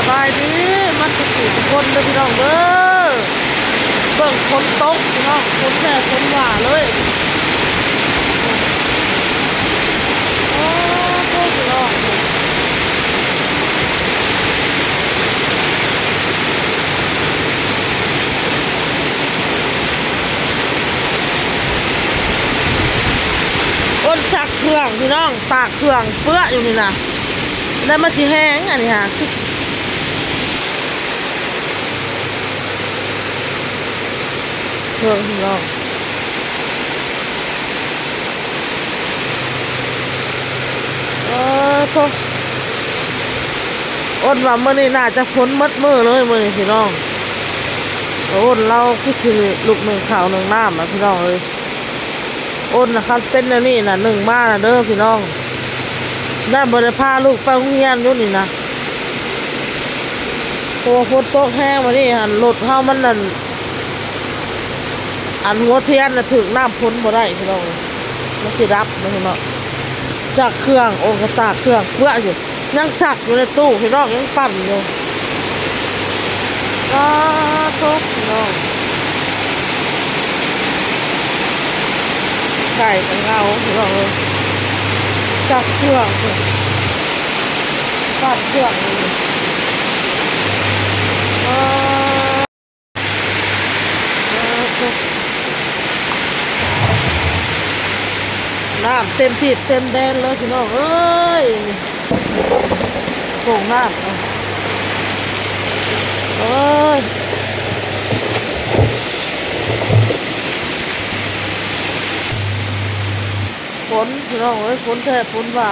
ສະບາຍດີໝົດທຸກຜູ້ທຸກຄົນເດີພີ່ນ້ອງເດີ. ເບິ່ງຝົນຕົກພີ່ນ້ອງ ຝົນແທ້ຝົນຫວ້າເລີຍ. ໂອ້ໂຫ ພີ່ນ້ອງ ກົ້ນຊັກເຄື່ອງພີ່ນ້ອງ ຕາກເຄື່ອງເປື້ອຢູ່ນີ້ນະ. ແລ້ວມັນຊິແຫ້ງອັນນີ້ຫາ ເບິ່ງພີ່ນ້ອງ ເອີ ໂທ້ ອ້ນວ່າມື້ນີ້ໜ້າຈະຝົນໝົດມື້ເລີຍມື້ນີ້ພີ່ນ້ອງ. ໂອ້ນລາວຄືຊິລຸກໜຶ້ງເຂົ້າໜຶ້ງນ້ຳລະພີ່ນ້ອງເອີຍ. ໂອ້ນນະ ຄັນເປັນແນວນີ້ນະ ໜຶ້ງມານະເດີພີ່ນ້ອງ ແລ້ວບໍ່ໄດ້ພາລູກໄປໂຮງຮຽນຢູ່ນີ້ນະ. ໂອ້ ຝົນຕົກແຮງບາດນີ້ຫັ້ນ ລົດເຮົາມັນນັ້ນ ອັນຫົວທຽນນະຖືກນ້ຳຝົນບໍ່ໄດ້ພີ່ນ້ອງ ມັນຊິດັບເນາະພີ່ນ້ອງ. ຊັກເຄື່ອງ ໂອ້ ກະຕາກເຄື່ອງເປື້ອຢູ່ ຍັງຊັກຢູ່ໃນຕູ້ພີ່ນ້ອງ ຍັງປັ່ນຢູ່. ປາໂທ້ ພີ່ນ້ອງ ໄກ່ກັນເງົາພີ່ນ້ອງເອີຍ ຊັກເຄື່ອງ ປັ່ນເຄື່ອງຢູ່ນີ້. ປາໂທ້ ນ້ຳເຕັມທີ່ເຕັມແດນເລີຍພີ່ນ້ອງເອີຍ. ໂປ່ງນ້ຳ ເອີຍ ຝົນພີ່ນ້ອງເອີຍ ຝົນແທ້ຝົນຫວ້າ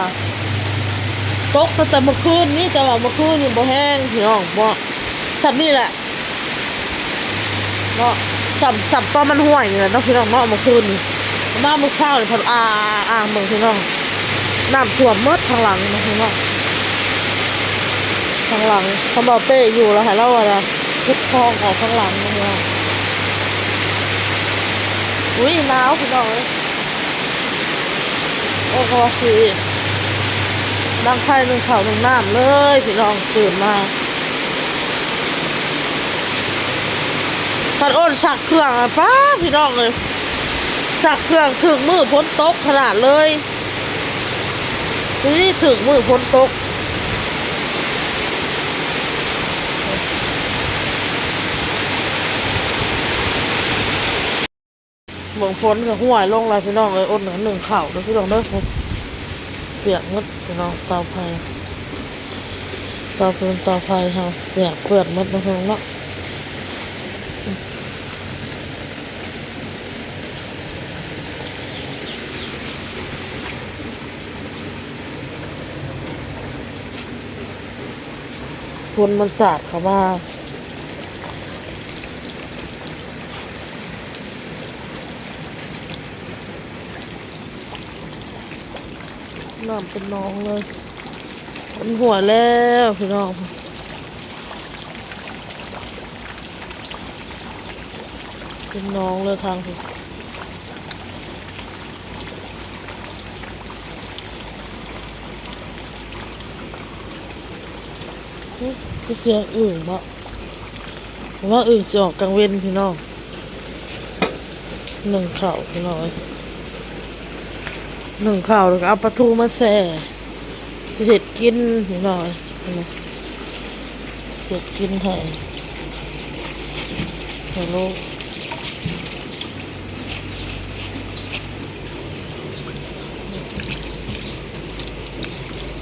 ຕົກຕັ້ງແຕ່ມື້ຄືນນີ້ ແຕ່ວ່າມື້ຄືນນີ້ບໍ່ແຮງພີ່ນ້ອງ ບໍ່ ສ່ຳນີ້ແຫຼະ ເນາະ ສ່ຳ ສ່ຳຕອນມັນຫ້ວຍນີ້ແຫຼະເນາະພີ່ນ້ອງເນາະ. ມື້ຄືນນີ້ ມາມື້ເຊົ້ານີ້ພັດ ອາ ອ່າງເບິ່ງພີ່ນ້ອງ ນ້ຳຖ້ວມໝົດທາງຫຼັງນະພີ່ນ້ອງ ທາງຫຼັງ. ຄັນບໍ່ເປ້ຢູ່ລະໃຫ້ລາວ ອັນນະ ຂຸດຄອງອອກທາງຫຼັງນະພີ່ນ້ອງ. ອຸ້ຍ ໜາວພີ່ນ້ອງເອີຍ. ໂອ້ ກະວ່າຊິດັງໄຟໜຶ້ງເຂົ້າໜຶ້ງນ້ຳເລີຍພີ່ນ້ອງ ຕື່ນມາ ພັດໂອ້ນຊັກເຄື່ອງ ອະ ປ້າ ພີ່ນ້ອງເອີຍ ຊັກເຄື່ອງຖືກມື້ຝົນຕົກຂະໜາດເລີຍ ນີ້ຖືກມື້ຝົນຕົກ. ເບິ່ງຝົນກະຫ້ວຍລົງແລ້ວພີ່ນ້ອງເອີຍ. ອົ່ນໜຶ້ງເຂົ້າເດີພີ່ນ້ອງເດີ ປຽກໝົດພີ່ນ້ອງ. ເຕົາໄຟ ເຕົາຟືນເຕົາໄຟເຮົາປຽກເປື້ອນໝົດເນາະພີ່ນ້ອງເນາະ. ຝົນມັນສາດເຂົ້າມາ. ນ້ຳເປັນໜອງເລີຍ ເປັນຫ້ວຍແລ້ວພີ່ນ້ອງ ເປັນໜອງເລີຍທາງນີ້. ຄືສຽງອຶ່ງເນາະ ວ່າອຶ່ງຊິອອກກາງເວັນພີ່ນ້ອງ. ໜຶ້ງເຂົ້າພີ່ນ້ອງເອີຍ ໜຶ້ງເຂົ້າແລ້ວກະເອົາປາທູມາແຊ່ ຊິເຮັດກິນພີ່ນ້ອງເອີຍ ເຮັດກິນໃຫ້ ໃຫ້ລູກ.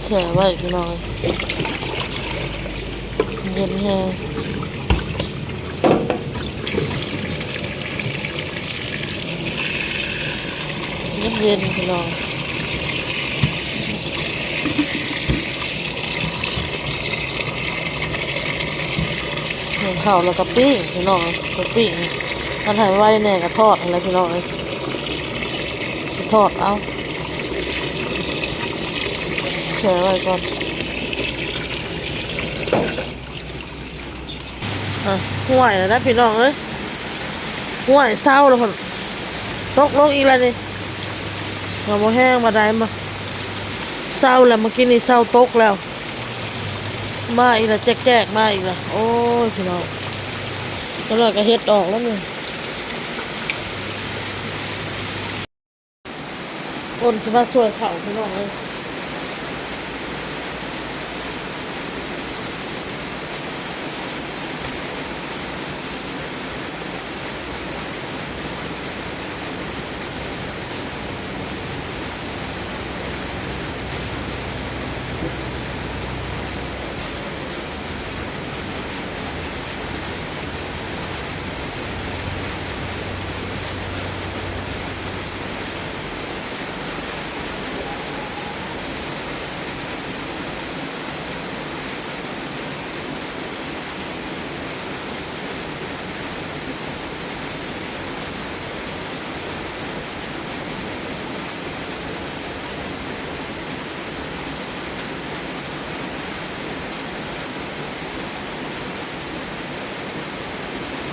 ແຊ່ໄວ້ພີ່ນ້ອງ ເຢັນແຮງ ເຢັນໆ ພີ່ນ້ອງ. ໜຶ້ງເຂົ້າແລ້ວກະປີ້ງພີ່ນ້ອງ ກະປີ້ງ ຄັນໃຫ້ໄວແດ່ກະທອດຫັ້ນແຫຼະພີ່ນ້ອງເອີຍ. ຊິທອດເອົາ ແຊ່ໄວ້ກ່ອນ. ອະ ຫ້ວຍແລ້ວນະພີ່ນ້ອງເອີຍ ຫ້ວຍເຊົາແລ້ວພຸ້ນ ຕົກລົງອີກແລ້ວນີ້. ກະບໍ່ແຮງປານໃດ ເຊົາແລ້ວ ມື້ກີ້ນີ້ເຊົາຕົກແລ້ວ. ມາອີກລະ ແຈກໆ ມາອີກລະ. ໂອ້ຍ ພີ່ນ້ອງ ຈັກໜ້ອຍກະເຫັດອອກແລ້ວນີ້. ຝົນຊິມາຊ່ວຍເຂົ້າ ພີ່ນ້ອງເອີຍ.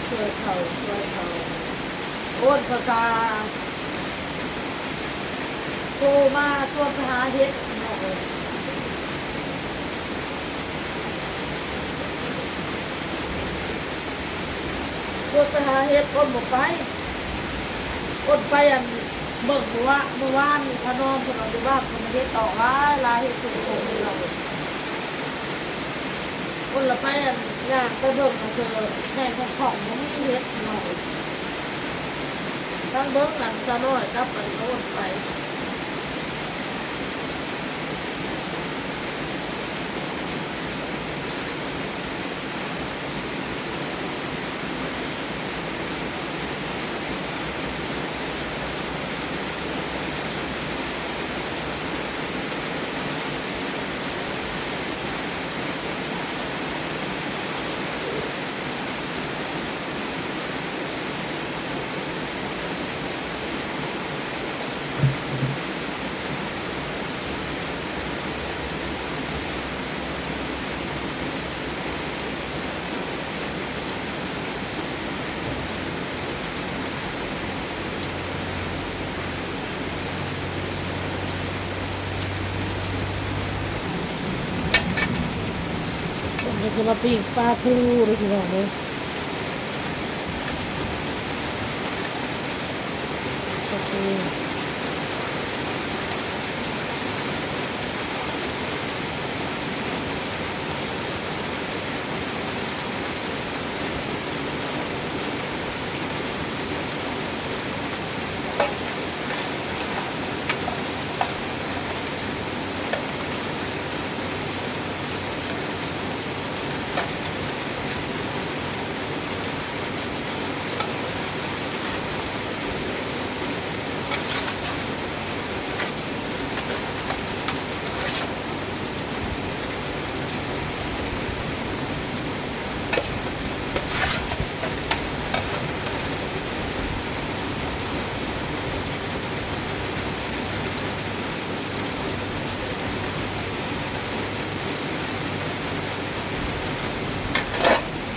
ຊ່ວຍເຂົາ ຊ່ວຍເຂົາ. ໂອ້ນເຂົາກະໂທມາຊວນໄປຫາເຫັດ ພີ່ນ້ອງເອີຍ. ຊວນໄປຫາເຫັດ ໂອ້ນບໍ່ໄປ. ໂອ້ນໄປ ອັນ ເບິ່ງມື້ວາ ມື້ວານນີ້ ພານ້ອງເພິ່ນເອົາໄປບາກ ເພິ່ນເຫັດອອກຫຼາຍໆ ເຫັດເປັນໂຂງ ພີ່ນ້ອງເອີຍ. ໂອ້ນລະໄປ ອັນ ຍ່າງໄປເບິ່ງ ອັນ ເທື່ອແຫ່ງຂອງຂອງບໍ່ມີເຫັດ ພີ່ນ້ອງເອີຍ. ທາງເບິ່ງ ອັນ ສາວນ້ອຍກັບ ອັນ ໂອ້ນໄປ. ເພິ່ນກະຊິມາປີ້ງປາທູເດີ ພີ່ນ້ອງເດີ. ໂອເຄ.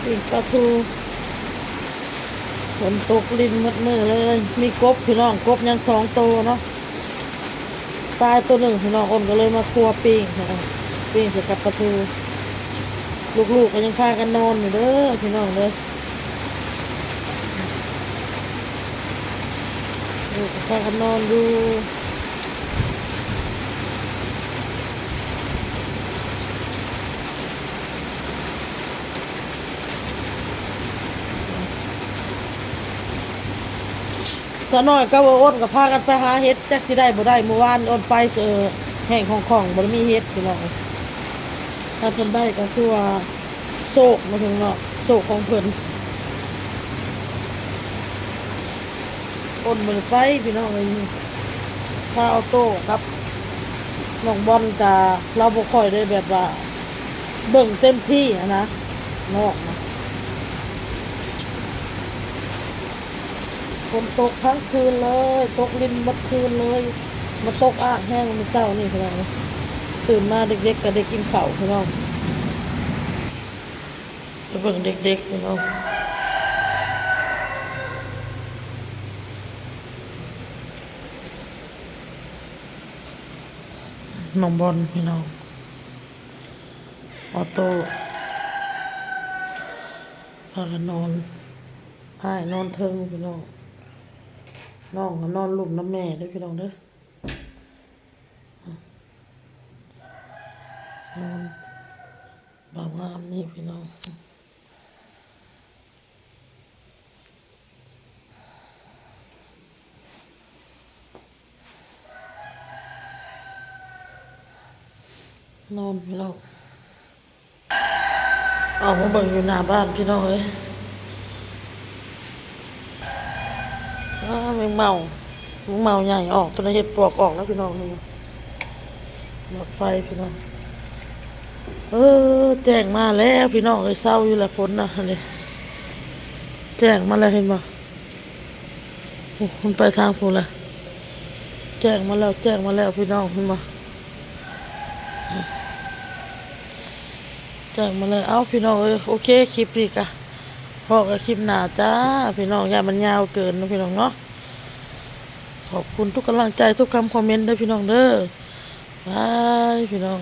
ປີ້ງປາທູ ຝົນຕົກລິນໝົດມື້ເລີຍ. ມີກົບ ພີ່ນ້ອງ ກົບຍັງສອງໂຕເນາະ. ຕາຍໂຕໜຶ່ງ ພີ່ນ້ອງ. ໂອ້ນກະເລີຍມາຄົວປີ້ງ ປີ້ງໃສ່ກັບປາທູ. ລູກໆກະຍັງພາກັນນອນຢູ່ເດີ ພີ່ນ້ອງເດີ. ລູກກະພາກັນນອນຢູ່. ສາວນ້ອຍກັບໂອ້ນກະພາກັນໄປຫາເຫັດ ຈັກຊິໄດ້ບໍ່ໄດ້. ມື້ວານໂອ້ນໄປ ເອີ ແຫ່ງຂອງຂອງ ບໍ່ໄດ້ມີເຫັດ ພີ່ນ້ອງ. ຖ້າເພິ່ນໄດ້ກະຄືວ່າໂຊກເນາະ ພີ່ນ້ອງເນາະ ໂຊກຂອງເພິ່ນ. ໂອ້ນບໍ່ໄດ້ໄປ ພີ່ນ້ອງເອີຍ. ພາອອໂຕ້ກັບນ້ອງບອນກະ ລາວບໍ່ຄ່ອຍໄດ້ແບບວ່າເບິ່ງເຕັມທີ່ຫັ້ນນະ ນອກນະ. ຝົນຕົກທັງຄືນເລີຍ ຕົກລິນໝົດຄືນເລີຍ. ມາຕົກອາກແຮງມື້ເຊົ້ານີ້ ພີ່ນ້ອງ. ຕື່ນມາເດັກໆກະໄດ້ກິນເຂົ້າ ພີ່ນ້ອງ. ໄປເບິ່ງເດັກໆ ພີ່ນ້ອງ. ນ້ອງບອນ ພີ່ນ້ອງ. ອອໂຕ້ ພາກັນນອນ ອ້າຍນອນເທິງພີ່ນ້ອງ ນ້ອງກໍນອນລຸ່ມນຳແມ່ເດີ້ພີ່ນ້ອງເດີ້ ນອນບ່າວງາມນີ້ພີ່ນ້ອງ. ນອນພີ່ນ້ອງ ອອກມາເບິ່ງຢູ່ໜ້າບ້ານພີ່ນ້ອງເອີຍ ອ້າ ແມງເມົາ ແມງເມົາໃຫຍ່ອອກ ຕົວນັ້ນເຫັດປວກອອກແລ້ວພີ່ນ້ອງ ເຫັນບໍ່? ດອກໄຟພີ່ນ້ອງ ເອີ ແຈ້ງມາແລ້ວພີ່ນ້ອງເອີຍ ເຊົາຢູ່ແລ້ວຝົນນະ ຫັ້ນເດ ແຈ້ງມາແລ້ວເຫັນບໍ່? ໂອ້ ມັນໄປທາງພຸ້ນລະ ແຈ້ງມາແລ້ວ ແຈ້ງມາແລ້ວພີ່ນ້ອງ ເຫັນບໍ່? ແຈ້ງມາແລ້ວ ເອົ້າ ພີ່ນ້ອງເອີຍ ໂອເຄ ຄລິບນີ້ກະພໍ້ກັນຄລິບໜ້າຈ້າ ພີ່ນ້ອງ ຢ້ານມັນຍາວເກີນເນາະ ພີ່ນ້ອງເນາະ ຂອບຄຸນທຸກກຳລັງໃຈ ທຸກຄຳຄອມເມັນເດີ້ ພີ່ນ້ອງເດີ້ ບາຍ ພີ່ນ້ອງ.